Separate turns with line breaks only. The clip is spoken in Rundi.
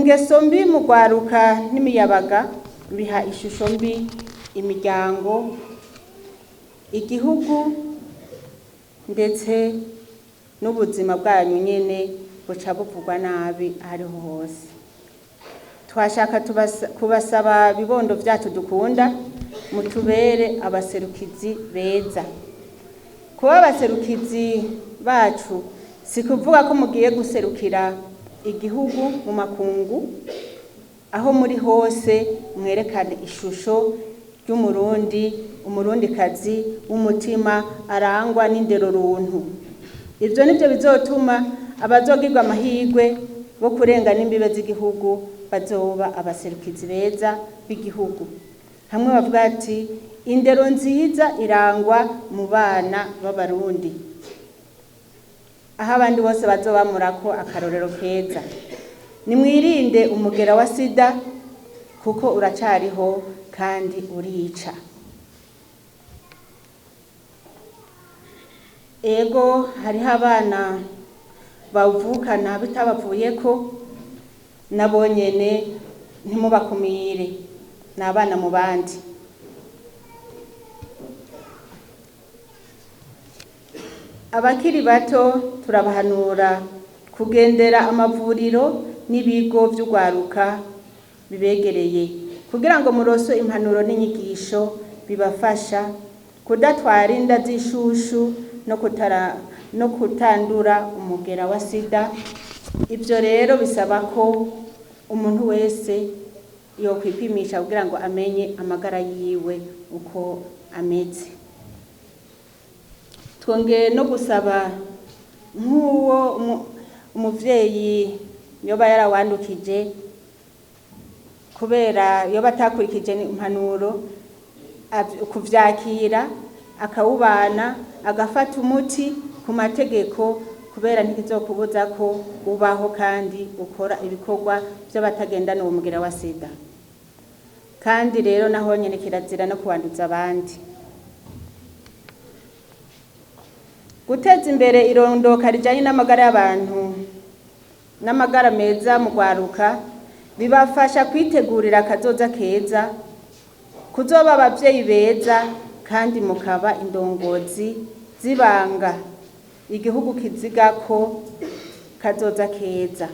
Ingeso mbi mu rwaruka n'imiyabaga biha ishusho mbi imiryango, igihugu, ndetse n'ubuzima bwanyu nyene buca buvugwa nabi ahariho hose. Twashaka kubasaba, bibondo vyacu dukunda, mutubere abaserukizi beza. Kuba abaserukizi bacu si kuvuga ko mugiye guserukira igihugu mu makungu. Aho muri hose mwerekane ishusho ry'Umurundi, Umurundikazi w'umutima arangwa n'indero runtu. Ivyo nivyo bizotuma abazogirwa amahirwe bo kurengana imbibe z'igihugu bazoba abaserukizi beza b'igihugu, hamwe bavuga ati: "Indero nziza irangwa mu bana b'Abarundi", aho abandi bose bazobamurako akarorero keza. Nimwirinde umugera wa sida, kuko uracariho kandi urica. Ego, hariho abana bawuvukana bitabavuyeko, nabo nyene ntimubakumire, ni abana mu bandi. Abakiri bato turabahanura kugendera amavuriro n'ibigo vy'urwaruka bibegereye, kugira ngo muronswe impanuro n'inyigisho bibafasha kudatwara inda z'ishushu no kutandura umugera wa sida. Ivyo rero bisaba ko umuntu wese yokwipimisha kugira ngo amenye amagara yiwe uko ameze. Twongeye no gusaba nk'uwo umuvyeyi yoba yarawandukije kubera yoba atakurikije impanuro, kuvyakira, akawubana, agafata umuti ku mategeko, kubera ntikizokubuza ko ubaho kandi ukora ibikorwa vy'abatagendana uwo mugera wa sida. Kandi rero naho nyene kirazira no kuwanduza abandi. Guteza imbere irondoka rijanye n'amagara y'abantu n'amagara meza mu rwaruka bibafasha kwitegurira akazoza keza, kuzoba abavyeyi beza, kandi mukaba indongozi zibanga igihugu kizigako kazoza keza.